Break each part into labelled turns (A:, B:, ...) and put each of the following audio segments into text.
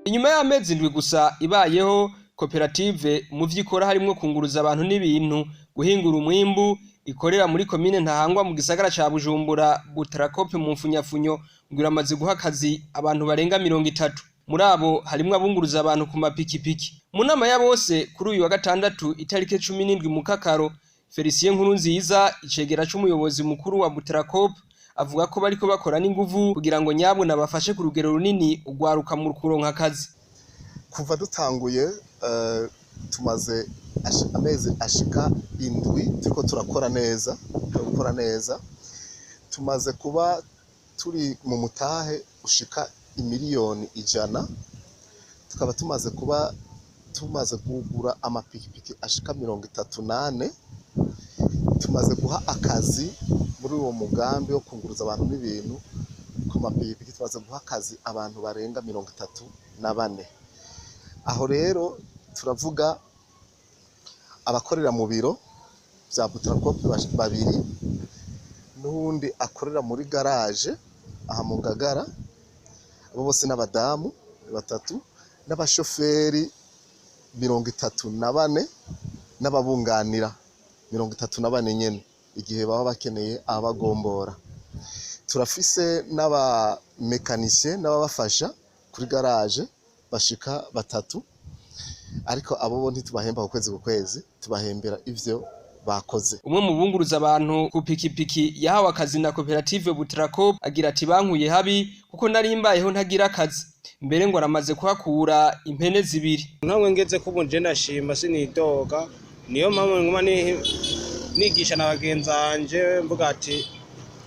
A: Inyuma y'amezi 7 gusa ibayeho, koperative mu vyo ikora harimwo kunguruza abantu n'ibintu, guhingura umwimbu, ikorera muri komine Ntahangwa mu gisagara ca Bujumbura, Butracope mu mfunyafunyo, ngo iramaze guha akazi abantu barenga 30. Muri abo harimwo abunguruza abantu ku mapikipiki. Mu nama ya bose kuri uyu wa gatandatu itariki 17 Mukakaro, Felicien Nkurunziza, icegera c'umuyobozi mukuru wa Butracope, avuga ko bariko bakora n'inguvu kugira ngo nyabuna bafashe ku rugero runini ugwaruka mu kuronka akazi.
B: Kuva dutanguye tumaze amezi ashika 7 turiko turakora neza, turakora neza. Tumaze kuba turi mu mutahe ushika 100 miliyoni, tukaba tumaze kuba tumaze kugura amapikipiki ashika 34, tumaze guha akazi muri uwo mugambi wo kunguruza abantu n'ibintu ku mapikipiki, tumaze guha akazi abantu barenga 34. Aho rero turavuga abakorera mu biro vya Butracope babiri, n'uwundi akorera muri garage aha mu Ngagara, abo bose n'abadamu batatu, n'abashoferi 34, n'ababunganira 34 nyene igihe baba bakeneye abagombora. Turafise n'abamekanisiye n'ababafasha kuri garage bashika batatu, ariko abo bo ntitubahemba ku kwezi ku kwezi, tubahembera ivyo bakoze.
A: Umwe mu bunguruza abantu ku pikipiki yahawe akazi na koperative Butracope agira ati: "Bankuye habi kuko nari mbayeho ntagira akazi." Mbere ngo aramaze kuhakura impene 2.
C: Ntamwe ngeze ko ubu nje ndashima, sinidoga. Niyo mpamvu nguma nigisha na bagenzi banje, mvuga ati: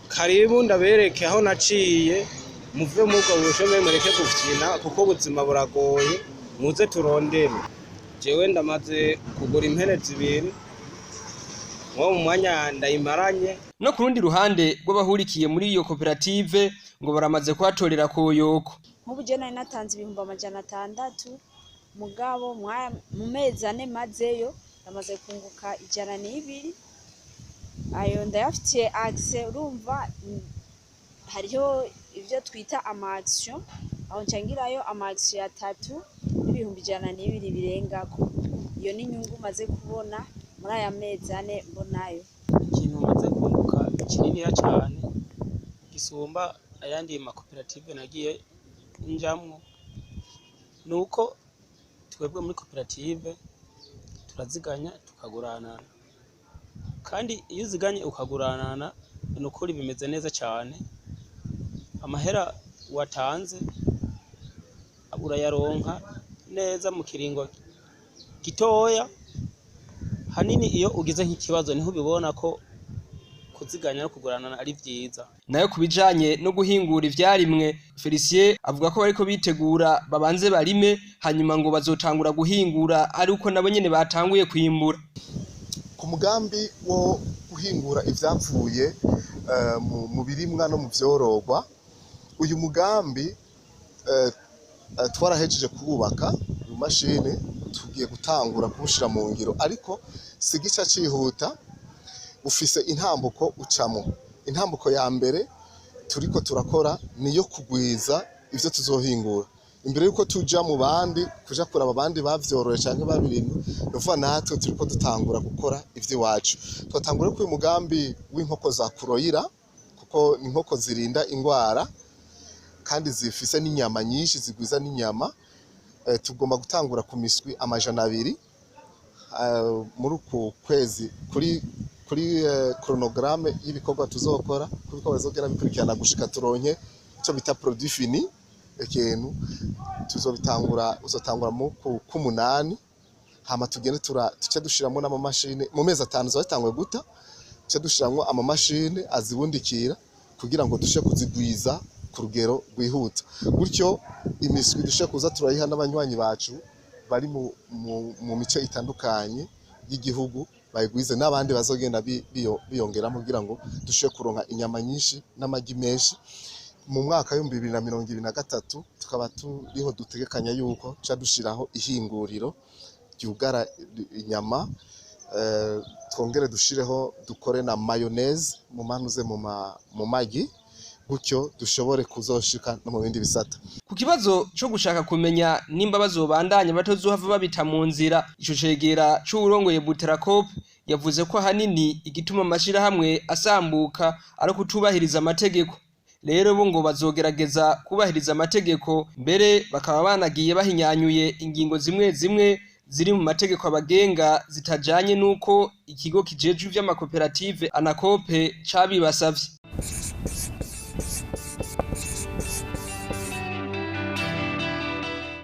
C: "Karibu ndabereke aho naciye, muve mubwo bushomeri, mureke gufyina kuko ubuzima buragoye, muze turondere." Jewe ndamaze kugura impene 2 nko mu mwanya ndayimaranye.
A: No ku rundi ruhande rw'abahurikiye muri iyo koperative, ngo baramaze kuhatorera koyoko.
D: Nk'ubu je nari natanze 600,000, mugabo mu mezi 4 mazeyo ndamaze kunguka 102. Ayo ndayafitiye accès. Urumva, hariho ivyo twita ama action, aho nca ngirayo ama action atatu n'102,000 birengako. Iyo ni inyungu maze kubona muri aya mezi 4 mbonayo.
E: Ikintu maze kunguka kininiya cane gisumba ayandi makoperative nagiye njamwo, nuko twebwe muri koperative turaziganya tukaguranana, kandi iyo uziganye ukaguranana, nukuri bimeze neza cane. Amahera watanze urayaronka neza mu kiringo gitoya. Hanini iyo ugize nk'ikibazo niho ubibona ko kuziganya no kuguranana ari vyiza.
A: Nayo ku bijanye no guhingura ivyarimwe, Felicien avuga ko bariko bitegura babanze barime, hanyuma ngo bazotangura guhingura ari uko nabo nyene batanguye kwimbura.
B: Ku mugambi wo guhingura ivyavuye mu birimwa no mu vyororwa, uyu mugambi twarahejeje kuwubaka mu mashini, tugiye gutangura kuwushira mu ngiro, ariko si gica cihuta, ufise intambuko ucamo. Intambuko ya mbere turiko turakora niyo kugwiza ivyo tuzohingura imbere yuko tuja mu bandi, kuja kuraba abandi bavyoroye canke babirimye. Nukuvuga natwe turiko dutangura gukora ivy'iwacu. Twatangura kuri uyu mugambi w'inkoko za kuroyira, kuko ni inkoko zirinda ingwara kandi zifise n'inyama nyinshi, zigwiza n'inyama. Tugomba gutangura ku miswi 200 muri uku kwezi, kuri chronogramme y'ibikorwa tuzokora, kuko bazogera bikurikirana gushika turonke ico bita produit fini. Ikintu tuzobitangura, uzotangura mu k'umunani, hama tugende tura tuce dushiramwo n'amamashini mu mezi 5 zotanguye guta, tuce dushiramwo amamashini azibundikira kugira ngo dushe kuzigwiza ku rugero rwihuta. Gutyo imiswi dushe kuza turayiha n'abanywanyi bacu bari mu mice itandukanye y'igihugu, bayigwize n'abandi bazogenda biyongeramo kugira ngo dushe kuronka inyama nyinshi n'amagi menshi. Mu mwaka w'2023 tukaba turiho dutegekanya yuko ca dushiraho ihinguriro ryugara inyama, twongere dushireho dukore na mayonnaise mu manuze mu magi. Gutyo dushobore kuzoshika no mu bindi bisata.
A: Ku kibazo co gushaka kumenya nimba bazobandanya batazohava babita mu nzira, ico cegera c'uwurongoye Butracope yavuze ko ahanini igituma amashirahamwe asambuka ari ukutubahiriza amategeko. Rero bo ngo bazogerageza kubahiriza amategeko, mbere bakaba banagiye bahinyanyuye ingingo zimwe zimwe ziri mu mategeko abagenga zitajanye n'uko ikigo kijejwe ivy'amakoperative Anakope cabibasavye.